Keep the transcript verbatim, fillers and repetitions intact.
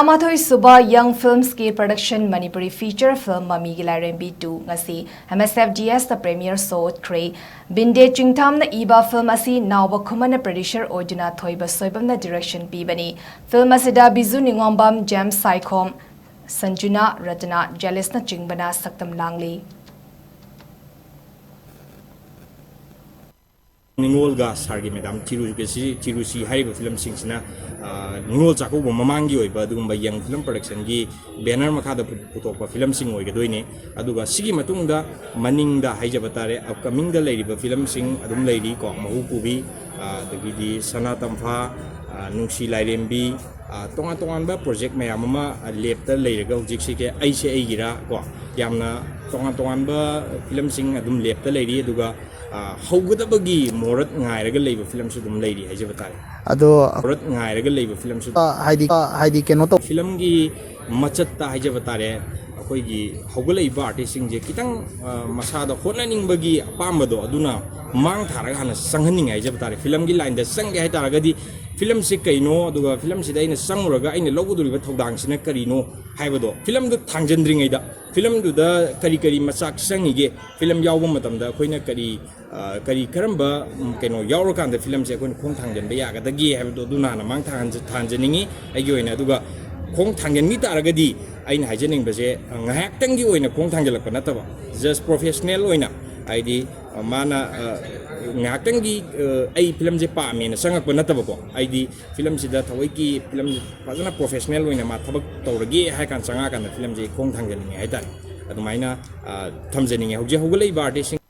ꯇꯔꯥꯃꯥꯊꯣꯏ ꯁꯨꯕ Young Filmsꯀꯤ production Manipuri feature film ꯃꯃꯤꯒꯤ ꯂꯥꯏꯔꯦꯝꯕꯤ two ꯉꯁꯤ M S F D Sꯇ premiere show ꯎꯠꯈ꯭ꯔꯦ꯫ ꯕꯤꯟꯗꯦ ꯆꯤꯡꯊꯥꯝꯅ ꯏꯕ film ꯑꯁꯤ ꯅꯥꯎꯕ ꯈꯨꯃꯟꯅ producer ꯑꯣꯏꯗꯨꯅ ꯊꯣꯏꯕ ꯁꯣꯏꯕꯝꯅ direction ꯄꯤꯕꯅꯤ꯫ Film ꯑꯁꯤꯗ ꯕꯤꯖꯨ ꯅꯤꯉꯣꯝꯕꯝ, ꯖꯦꯝꯁ ꯁꯥꯏꯈꯣꯝ, ꯁꯟꯖꯨꯅꯥ, ꯔꯇꯅꯥ, ꯖꯦꯂꯤꯁꯅꯆꯤꯡꯕꯅ ꯁꯛꯇꯝ ꯂꯥꯡꯂꯤ꯫ ꯅꯤꯉꯣꯜꯒ ꯁꯥꯔꯒꯤ ꯃꯦꯗꯥꯝ ꯆꯤꯔꯨ-, ꯆꯤꯔꯨꯁꯤ ꯍꯥꯏꯔꯤꯕ ꯐꯤꯂꯝꯁꯤꯡꯁꯤꯅ, ꯑ, ꯅꯤꯉꯣꯜ ꯆꯥꯛꯀꯧꯕ ꯃꯃꯥꯡꯒꯤ ꯑꯣꯏꯕ ꯑꯗꯨꯒꯨꯝꯕ ꯌꯪ ꯐꯤꯂꯝ ꯄ꯭ꯔꯗꯛꯁꯟꯒꯤ ꯕꯦꯅꯔ ꯃꯈꯥꯗ ꯄꯨ-, ꯄꯨꯊꯣꯛꯄ ꯐꯤꯂꯝꯁꯤꯡ ꯑꯣꯏꯒꯗꯣꯏꯅꯤ꯫ ꯑꯗꯨꯒ ꯁꯤꯒꯤ ꯃꯇꯨꯡꯗ ꯃꯅꯤꯡꯗ ꯍꯥꯏꯖꯕ ꯇꯥꯔꯦ, ꯑꯞꯀꯃꯤꯡꯗ ꯂꯩꯔꯤꯕ ꯐꯤꯂꯝꯁꯤꯡ ꯑꯗꯨꯝ ꯂꯩꯔꯤ ꯀꯣ, ꯃꯍꯨ ꯀꯨꯕꯤ, ꯑ, ꯑꯗꯒꯤꯗꯤ ꯁꯅꯥ ꯇꯝꯐꯥ, ꯑ, ꯅꯨꯡꯁꯤ ꯂꯥꯏꯔꯦꯝꯕꯤ, ꯑ, ꯇꯣꯉꯥꯟ ꯇꯣꯉꯥꯟꯕ ꯄ꯭ꯔꯣꯖꯦꯛ ꯃꯌꯥꯝ ꯑꯃ, ꯑ, ꯂꯦꯞꯇ ꯂꯩꯔꯒ ꯍꯧꯖꯤꯛꯁꯤꯒꯤ ꯑꯩꯁꯦ ꯑꯩꯒꯤꯔꯥ ꯀꯣ, ꯌꯥꯝꯅ ꯇꯣꯉꯥꯟ ꯇꯣꯉꯥꯟꯕ ꯐꯤꯂꯝꯁꯤꯡ ꯑꯗꯨꯝ ꯂꯦꯞꯇ ꯂꯩꯔꯤ꯫ ꯑꯗꯨꯒ, ꯑ, ꯍꯧꯒꯗꯕꯒꯤ ꯃꯣꯔꯠ ꯉꯥꯏꯔꯒ ꯂꯩꯕ ꯐꯤꯂꯝꯁꯨ ꯑꯗꯨꯝ ꯂꯩꯔꯤ ꯍꯥꯏꯖꯕ ꯇꯥꯔꯦ꯫ ꯑꯗꯣ ꯃꯣꯔꯠ ꯉꯥꯏꯔꯒ ꯂꯩꯕ ꯐꯤꯂꯝꯁꯨ ꯑ, ꯍꯥꯏꯗꯤ, ꯑ, ꯍꯥꯏꯗꯤ ꯀꯩꯅꯣ ꯇꯧ- ꯐꯤꯂꯝꯒꯤ ꯃꯆꯠꯇ ꯍꯥꯏꯖꯕ ꯇꯥꯔꯦ, ꯑꯩꯈꯣꯏꯒꯤ ꯍꯧꯒꯠꯂꯛꯏꯕ ꯑꯥꯔꯇꯤꯁꯁꯤꯡꯁꯦ ꯈꯤꯇꯪ, ꯑ, ꯃꯁꯥꯗ ꯍꯣꯠꯅꯅꯤꯡꯕꯒꯤ ꯑꯄꯥꯝꯕꯗꯣ ꯑꯗꯨꯅ ꯃꯥꯡ ꯊꯥꯔꯒ ꯍꯥꯟꯅ ꯆꯪꯍꯟꯅꯤꯡꯉꯦ ꯍꯥꯏꯖꯕ ꯇꯥꯔꯦ꯫ ꯐꯤꯂꯝꯒꯤ ꯂꯥꯏꯟꯗ ꯆꯪꯒꯦ ꯍꯥꯏ ꯇꯥꯔꯒꯗꯤ ꯐꯤꯂꯝꯁꯤ ꯀꯩꯅꯣ, ꯑꯗꯨꯒ ꯐꯤꯂꯝꯁꯤꯗ ꯑꯩꯅ ꯆꯪꯉꯨꯔꯒ ꯑꯩꯅ ꯂꯧꯒꯗꯧꯔꯤꯕ ꯊꯧꯗꯥꯡꯁꯤꯅ ꯀꯔꯤꯅꯣ ꯍꯥꯏꯕꯗꯣ ꯐꯤꯂꯝꯗꯨ ꯊꯥꯡꯖꯟꯗ꯭ꯔꯤꯉꯩꯗ, ꯐꯤꯂꯝꯗꯨꯗ ꯀꯔꯤ ꯀꯔꯤ ꯃꯆꯥꯛ ꯆꯪꯉꯤꯒꯦ, ꯐꯤꯂꯝ ꯌꯥꯎꯕ ꯃꯇꯝꯗ ꯑꯩꯈꯣꯏꯅ ꯀꯔꯤ, ꯑ, ꯀꯔꯤ, ꯀꯔꯝꯕ, ꯎꯝ, ꯀꯩꯅꯣ ꯌꯥꯎꯔꯀꯥꯟꯗ ꯐꯤꯂꯝꯁꯦ ꯑꯩꯈꯣꯏꯅ ꯈꯣꯡ ꯊꯥꯡꯖꯟꯕ ꯌꯥꯒꯗꯒꯦ ꯍꯥꯏꯕꯗꯣ ꯑꯗꯨ ꯍꯥꯟꯅ ꯃꯥꯡ ꯊꯥꯍꯟꯖ-, ꯊꯥꯍꯟꯖꯅꯤꯡꯉꯤ ꯑꯩꯒꯤ ꯑꯣꯏꯅ꯫ ꯑꯗꯨꯒ ꯈꯣꯡ ꯊꯥꯡꯖꯟꯈꯤ ꯇꯥꯔꯒꯗꯤ ꯑꯩꯅ ꯍꯥꯏꯖꯅꯤꯡꯕꯁꯦ, ꯑ, ꯉꯥꯏꯍꯥꯛꯇꯪꯒꯤ ꯑꯣꯏꯅ ꯈꯣꯡ ꯊꯥꯡꯖꯜꯂꯛꯄ ꯅꯠꯇꯕ, just professional ꯑꯣꯏꯅ, ꯍꯥꯏꯗꯤ, ꯑ, ꯃꯥꯅ, ꯑ, ꯉꯥꯏꯍꯥꯛꯇꯪꯒꯤ, ꯑ, ꯑꯩ ꯐꯤꯂꯝꯁꯦ ꯄꯥꯝꯃꯦꯅ ꯆꯪꯉꯛꯄ ꯅꯠꯇꯕꯀꯣ, ꯑꯩꯗꯤ ꯐꯤꯂꯝꯁꯤꯗ ꯊꯑꯣꯏꯀꯤ ꯐꯤꯂꯝꯁꯦ ꯐꯖꯅ professional ꯑꯣꯏꯅ ꯃꯥ ꯊꯕꯛ ꯇꯧꯔꯒꯦ ꯍꯥꯏ ꯀꯥꯟꯗ ꯆꯪꯉꯛꯑꯀꯥꯟꯗ ꯐꯤꯂꯝꯁꯦ ꯈꯣꯡ ꯊꯥꯡꯖꯟꯅꯤꯡꯉꯦ ꯍꯥꯏꯇꯥꯔꯦ꯫ ꯑꯗꯨꯃꯥꯏꯅ, ꯑ, ꯊꯝꯖꯅꯤꯡꯉꯦ꯫ ꯍꯧꯖꯤꯛ ꯍꯧꯒꯠꯂꯛꯏꯕ ꯑꯥꯔꯇꯤꯁꯁꯤꯡ